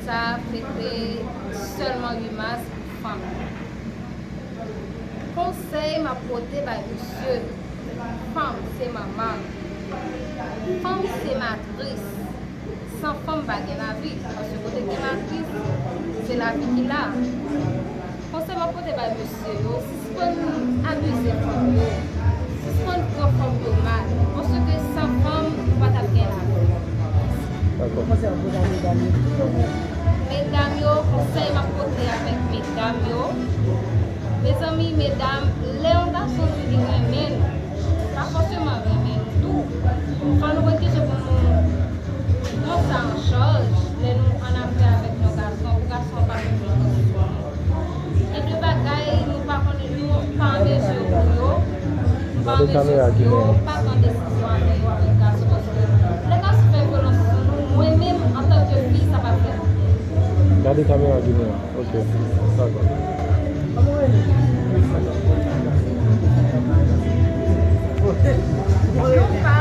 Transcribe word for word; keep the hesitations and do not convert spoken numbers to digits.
Sa fete sèlman uit mas pou fanm. Konsèy m ap pote bay mesye yo, fanm se manman, fanm se matris. San fanm pa gen lavi, paske kote gen matris, se lavi ki la. Konsèy m ap pote bay mesye yo, sispann abize fanm yo, sispann pran fanm yo mal, paske san fanm, nou pa t ap gen lavi. Dakò. Medam yo, konsèy m ap pote avèk medam yo. Mezanmi, medam, lè yon gason di li renmen nou, pa fòseman renmen nou tou. Fò nou konn kesyon pou nou pran sa an chaj lè nou annafè avèk yon gason, pou gason an pa pran prizon sou nou. Gen de bagay nou pa konnen, nou pa an mezi pou yo, nou pa an mezi pou yo, pa pran desizyon avè yo avèk gason, paske lè gason fè vyolans sou nou, mwen menm, antanke fi, sa pa fè nou byen. Gade kamera Guinea. Ok, dakò. Yon pa